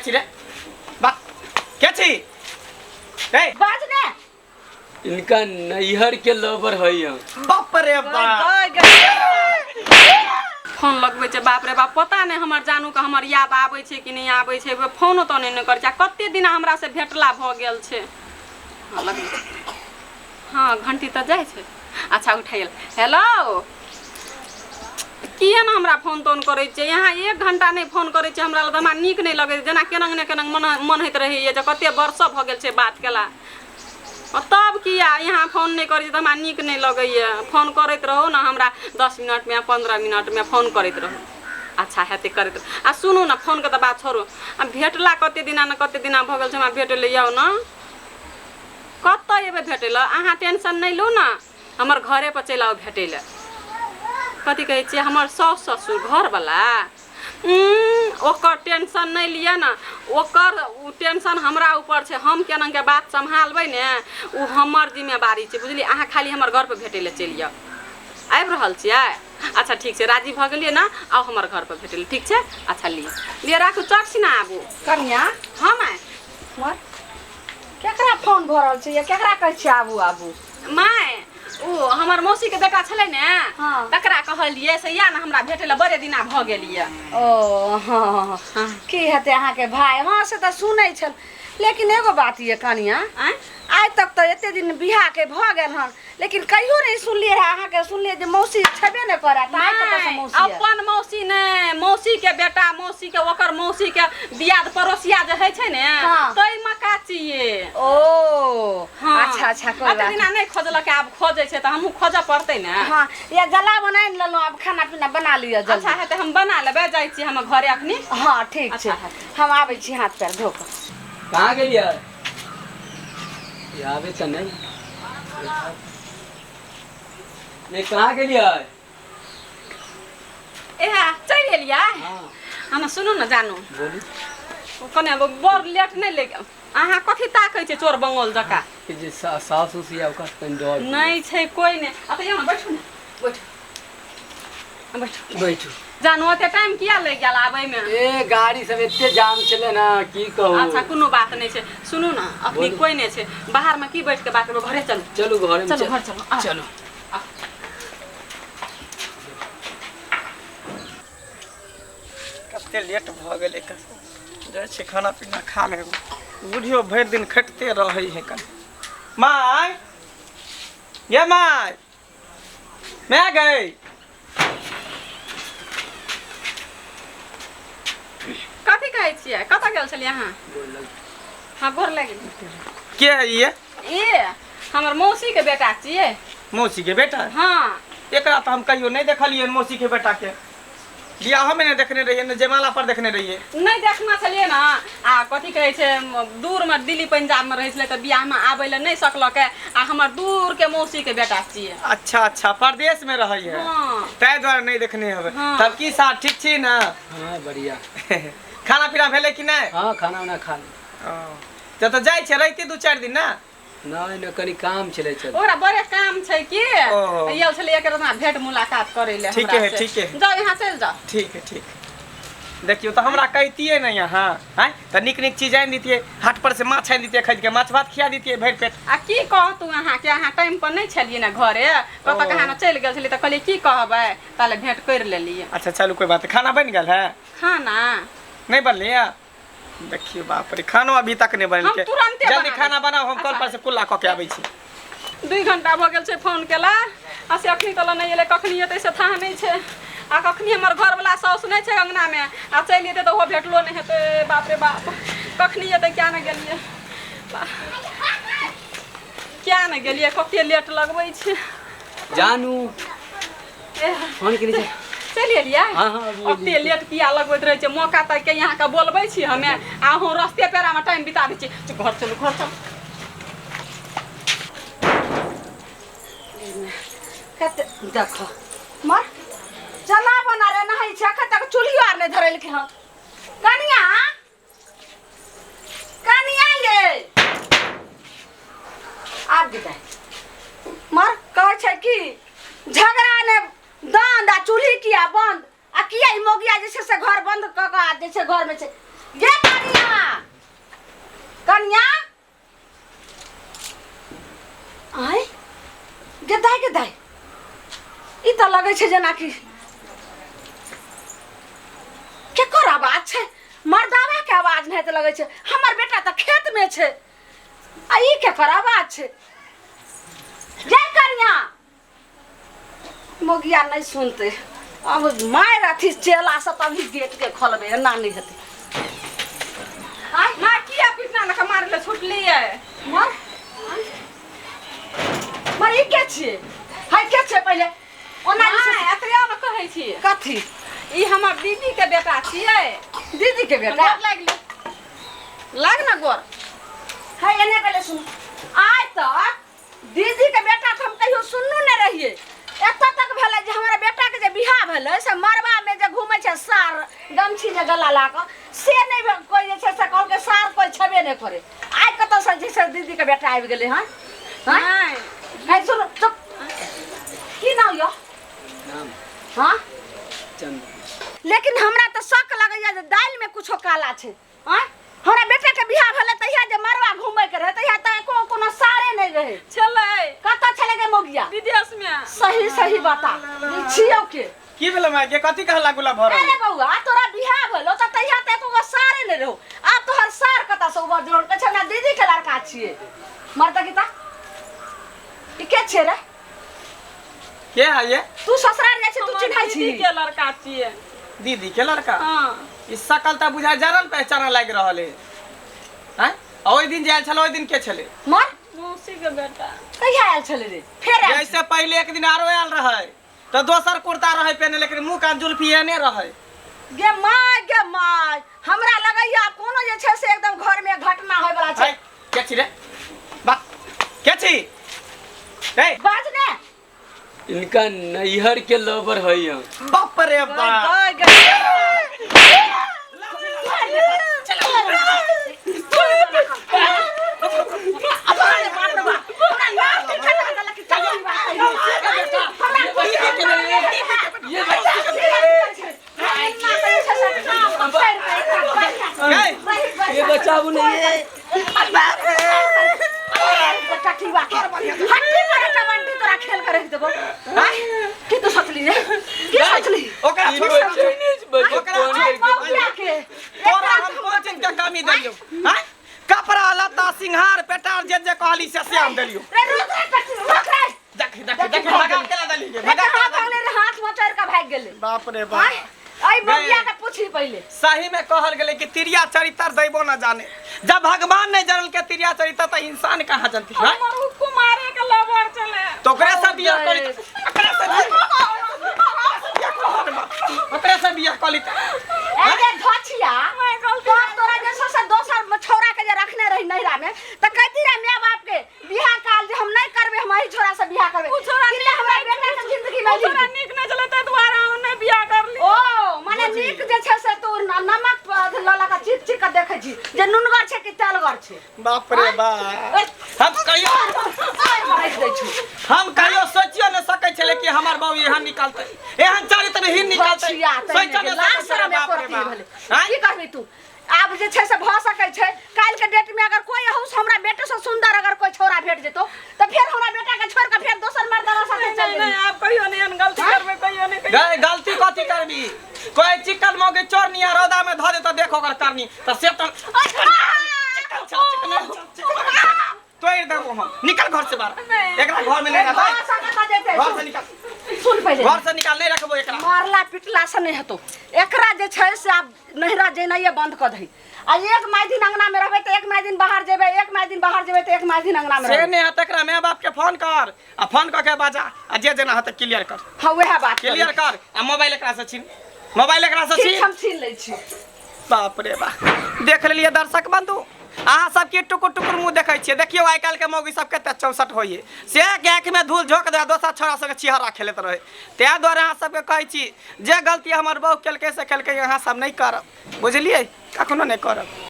छी रे बा के छी रे बाज ने इनका नैहर के लवर है हम। बाप रे बाप। गई गई। फोन लगबै छै, बाप रे बाप, पता नहि हमर जानूके हमर याद आबै छै कि नहि आबै छै। फोनो तऽ नहि ने करै छै आ कते दिन हमरा से भेटला भऽ गेल छै। हँ, लगबै छै। हँ, घंटी तऽ जाइ छै। अच्छा, उठैल। हेलो, किए ने हमरा फोन तोन करै छियै यहाँ? एक घंटा नहि फोन करै छियै हमरा लग तऽ हमरा नीक नहि लगै छै। जेना केनांग ने केनांग मन मन होइत रहैए जे कते वर्ष भऽ गेल छै बात केला, आ तब किया यहाँ फोन नहि करै छै? तऽ हमरा नीक नहि लगैए। फोन करैत रहू ने हमरा, 10 मिनटमे, 15 मिनटमे फोन करैत रहू। अच्छा हेतै, करैत रहू। आ सुनू ने, फोनके तऽ बात छोड़ू, आ भेटला कते दिना ने कते दिना भऽ गेल छै। हमरा भेटै लए आउ ने। कतऽ एबै भेटै लए? अहाँ टेंशन नहि लू ने, हमर घरे पर चलि आउ भेटै लए। कथी कहै छियै? हमर साउस ससुर घरवला, ओकर टेंशन नहि लिअ ने। ओकर ओ टेंशन हमरा ऊपर छै। हम केनाके बात सम्हालबै ने, ओ हमर जिम्मेवारी छै, बुझलियै? अहाँ खाली हमर घरपर भेटै लए चलि आउ। आबि रहल छियै? अच्छा, ठीक छै, राजी भऽ गेलियै ने? आउ हमर घरपर भेटै लए, ठीक छै? अच्छा, लिअ लिअ, राखू, चट सिना आबू। कनिया। हँ माय। मर, केकरा फोन भऽ रहल छै या केकरा कहै छियै आबू आबू? माय, ओ हमर मौसीके बेटा छलै ने, तकरा कहलियै से या ने हमरा भेटै लए, बड़े दिना भऽ गेल यऽ। ओ हँ। हँ। की हेतै अहाँके भाय? हँ, से तऽ सुनै छल, लेकिन एगो बात ये कनिया। आँय? आइ तक तऽ एते दिन बियाहके भऽ गेल हन, लेकिन कहियो नहि सुनलियै रहए अहाँके। सुनलियै जे मौसी छेबे नहि करए, तऽ आइ कतऽसँ नहि, मौसी आयल? अपन मौसी नहि, मौसी के बेटा, मौसी के, ओकर मौसी के दियाद पड़ोसिया जे होइ छै ने, ताहिमे का छियै। ओ। हँ। अच्छा अच्छा, कोइ एते बात। दिना नहि खोजलक, आब खोजै छै तऽ हमहूँ खोजऽ पड़तै ने। हँ, या जला बना लेलहुँ, आब खाना पीना बना लिअ जल्दी। अच्छा हेतै, हम बना लेबै, जाइ छी हम घरे अखनी। हँ, ठीक छै। अच्छा हेतै। हम आबै छी हाथ पैर धो कऽ। कहाँ गेलियै? ई आबै तऽ नहि नहि। कहाँ गेलियै? ए, चलि एलियै। हँ। हम सुनू ने जानू। बोलू। कने बड़ लेट नहि ले। अहाँ कथी ताकै छै चोर बंगोल जकाँ? कि जे सास उस या ओकरा कनि डर। नहि छै कोइ नहि। आ तऽ यहाँ बैठू ने, बैठू बैठू। बैठू। जानू, ओते टाइम किया लागि गेल आबैमे? ए, गाड़ी सब एते जाम छलै ने, की कहू। अच्छा, कोनो बात नहि छै। सुनू ने, अखनी बोलू। कोइ नहि छै बाहरमे, की बैठ के बात करबै? घरे चलू। चलू घरे। चलू, घर चलू, आउ। चलू। कते लेट भऽ गेलै। जाइ छी, खाना पीना खा लेबै। बुढ़ियो भरि दिन खटिते रहै है। कन माय, ये माय, माय गई। कथी कहै छियै? कतऽ गेल छलियै अहाँ? हँ, गोर लागि। के है ये? ए, हमर मौसी के बेटा छियै। मौसी के बेटा? हँ। एकरा तऽ हम कहियो नहि देखलियै, मौसी के बेटा के। बियाहो में नहि देखने रहियै, ने जयमाला पर देखने रहियै। नहि देखना छलियै ने। आ कथी कहै छै, दूरमे दिल्ली पंजाबमे रहै छलै, तऽ बियाहमे आबै लए नहि सकलकै। आ हमर दूरके मौसीके बेटा छियै। अच्छा अच्छा, परदेश में रहै है। हँ। ताहि दुआरे नहि देखने हेबै। हँ। तब की साथ, ठीक छी ने? हँ, बढ़िया। खाना पीना भेलै कि नहि? हँ, खाना उना खा ली। तऽ तऽ जाइ छै, रहिती 2-4 दिन ने। नहि नहि, कनि काम छलै, चल। ओकरा बड़े काम छै की। ओ। आयल छलै एकर अपना भेंट मुलाकात करै लए ठीके हमरा है, से। ठीके है। जाउ, यहाँ चलि जाउ। ठीक है, ठीक। देखियौ तऽ हमरा कहितियै ने यहाँ आँय, तऽ नीक नीक चीज आनि दितियै। हाट पर से माछ आनि दितियै, खरीद के माछ भात खिया दितियै भरि पेट। आ की कहतू अहाँके, अहाँ टाइम पर नहि छलियै ने घरे, कतऽ कहाँ ने चलि गेल छलियै, तऽ कहलियै की कहबै, ताले भेंट करि लेलियै। अच्छा, चलू, कोइ बात नहीं। खाना बनि गेल है? खाना। नहीं बनलै? देखियौ, बाप रे, खानो अभी तक नहीं हम बनेलकै। तुरन्ते जल्दी बना खाना देब। बनाउ, हम कल पर से कुल्ला कऽ के आबै छी। 2 घंटा भऽ गेल छै फोन केला, आ से अखनी तक नहि एलै। कखनी एतै से थाह नहि छै। आ कखनी हमर घरवला साउस नहि छै अङ्गनामे, आ चलि एतै तऽ ओहो भेटलो नहि हेतै। बाप रे बाप, कखनी एतै? क्या ने गेलियै, क्या ने गेलियै, कते लेट लगबै छै। जानू। ए। फोन केने छै। चलि एलियै? हँ, अभी। ओते लेट किया लगबैत रहै छै? मौका ताकि के अहाँके बोलबै छी हमे, आ अहूँ रस्ते पेरामे टाइम बिता दै छी। घर चलू, घर चलू। कते देखो, मर चला बना रे, नहाई छै, अखन तक चूल्हियो आर नहि धरेलकै हन। कनिया, कनिया ये, आब गेलै। मर, कहै छै कि झगड़ा ने दंद, आ चूल्ही किया बंद? आ किया ई मोगिया जे छै से घर बंद कऽ कऽ आ जे छै घरमे छै? गे कनिया। लगै छै जेनाकि केकर आवाज छै? मर्दावा के आवाज नहि तऽ लगै छै। हमर बेटा तऽ खेत में छै, आ ई केकर आवाज छै? जय कनिया मोगिया नहि सुनते। अब मारि अथी चेला से तभी गेट के खोलबे, एना नहि हेतै। आय माँ, किया पिटना लऽ कऽ मारै लए छुटलियै? मर मर, ई के छियै? है के छियै पहिले ओना ई माँ, एतबे ने कहै छी। कथी? ई हमर दीदी के बेटा छियै। दीदी के बेटा? गोर लागि ले, लाग ना गोर। है एने पहिले सुन, आइ तक दीदी के बेटा के हम कहियो सुनू नहि रहियै। एतऽ तक भेलै जे हमरा बेटा के जे बियाह भेलै से मड़बा में जे घूमै छै सार गमछी जे गला ला कऽ, से नहि कोइ जे छै से कहलकै सार कोइ छेबे नहि करै। आइ कतऽ से जे छै दीदी के बेटा आबि गेलै हन? हँ? नहि। है सुन, चुप। की नाम यौ? नाम? हाँ। चंद। लेकिन हमरा तऽ शक लगैया जे दालि में कुछो काला छै। आँय, हमरा बेटा के बियाह भेलै तहिया जे मड़वा घूमै के रहै, तहिया तऽ एको कोनो सारे नहि रहै। छलै। कतऽ छलै गे मोगिया? विदेश में। सही सही बता, ई छियौ के? की भेलै माय के? कथी कहला गुला भरल? अरे बौआ, तोरा बियाह भेलो तऽ तहिया तऽ एको गो सारे नहि रहौ, आब तोहर सार कतऽ से उबर जोड़ के छै? हमरा दीदी के लड़का छियै। मरता गीता, ई के छियै रे? के है ये? तू ससुराल जाइ छी, तू हमर चिन्है छी? दीदी के लड़का छियै। दीदी के लड़का? हाँ। ई शकल तऽ बुझाय जानल पहचानल लागि रहल है। आँय, आ ओहि दिन जे आयल छल, ओहि दिन के छलै? मर। मौसी के बेटा। कहिया आयल छलै रे? फेर आयल? जैसे पहिले एक दिन आरो आयल रहै तऽ दोसर कुर्ता रहै पेने, लेकिन मुँह कान जुल्फी एने रहै। गे माय, गे माय, हमरा लगैया कोनो जे छै से एकदम घर में घटना होय वाला छै। है के छी रे बा? के छी रे? बाज ने। इनका नैहर के लवर है हम। बाप रे बाप। गए गए। ये ये बचाबू नहीं ये। तोरा खेल कर रख देबो। की तू सोचली रे? की सोचली? ओकरा ई छोड़। बचैने बचे ओकरा फोन छोड़। करके। तोरा हम कोन चीज के कमी देलियौ? हैं, कपड़ा लत्ता सिंहार पेटार जे जे कहली से से हम देलियौ। रे रुक रे, रुक रे। देख देख देख, भगा के ला देली, भगा के ला देली। रे हाथ में चढ़ के भाग गेलै। बाप रे बाप। अई बगिया के पूछी पहिले। सही में कहल गेलै कि तिरिया चरित्र दैबो न जाने। जब भगवान नहीं जानल के तिरिया चरित्र तऽ इंसान कहाँ जानती है? हमर उ कुमारे के लवर छलै। तो ओकरे से बियाह करी, ओकरे से ओकरे से बियाह करी। ए गे धोछिया, तो तोरा जे छै से दोसर छौड़ा के जे रखने रही नैहरा में, तऽ कहती रहे माय बाप के बियाह काल जे हम नहीं करबे, हम एही छोरा से बियाह करबे। उ छोरा कि हमरा बेटा के जिंदगी में उ छोरा नीक नहि छलै, ताहि दुआरे हम नहि बियाह करली। ओ माने नीक जे छै से तू नमक लऽ लऽ कऽ चीख चीख कऽ देखै छी जे नुनगर छै कि तेलगर छै। बाप रे बाप, हम कहियो राखि दै छी। हम कहियो सोचियो नहि सकै छलै कि हमर बाबू एहन निकलतै, एहन चरित्रहीन निकलतै। बचिया सोचियो नहि लाज सकै छलै। शरम बाप रे एको रत्ती बाप भेलै। आँय? की करबी तू आब जे छै से भऽ सकै छै काल्हि के डेट में अगर कोई अहू से हमरा बेटे से सुंदर अगर कोई छोरा भेट जेतो तऽ फेर हमरा बेटा के छोड़ के फेर दोसर मर्दवा साथे चल नहीं नहीं, जेबही। आब कहियो नहीं एहन गलती करबै, कहियो नहीं, कहियो। गए गलती कथी करबी? कोई चिकन मौगी चोर निया रौदा में धऽ दे तऽ देख ओकर करनी तऽ से तऽ चिकन छौ, चिकन छौ, चिकन छौ। तोड़ि देबो हम। निकल घर से बाहर, एकरा घर में नहीं भऽ रहतै। सकत जेतै। घर से निकल। सुन पहिले। घर से निकाल, नहीं रखबो एकरा। मारला पिटला से नहीं हेतौ। एकरा जे छै से आब नैहरा जेनाइए बंद कऽ दही, आ एक माय दिन अंगना में रहबै तऽ एक माय दिन बाहर जेबै, एक माय दिन बाहर जेबै तऽ एक माय दिन अंगना में से रहबै। नहीं हेतै, एकरा माय बाप के फोन कर आ फोन कऽ के बाजा आ जे जेना हेतै क्लियर कर। हाँ, वएह बात। क्लियर कर आ मोबाइल एकरा से छीन, मोबाइल एकरा से ठीक। छीन। हम छीन लै छी। बाप रे बाप, देख लेलियै दर्शक बंधु, अहाँ सबके टुकुर टुकुर मुँह देखै छियै। देखियौ आइ काल्हिके मौगी सब कते 64 होइए, से के आँखिमे धूल झोंक दे, दोसर छोरा सबके छिहरा खेलैत रहै। ताहि दुआरे अहाँ सबके कहै छी, जे गलती हमर बहू केलकै से केलकै, अहाँ सब नहि करब, बुझलियै? कखनो नहि करब।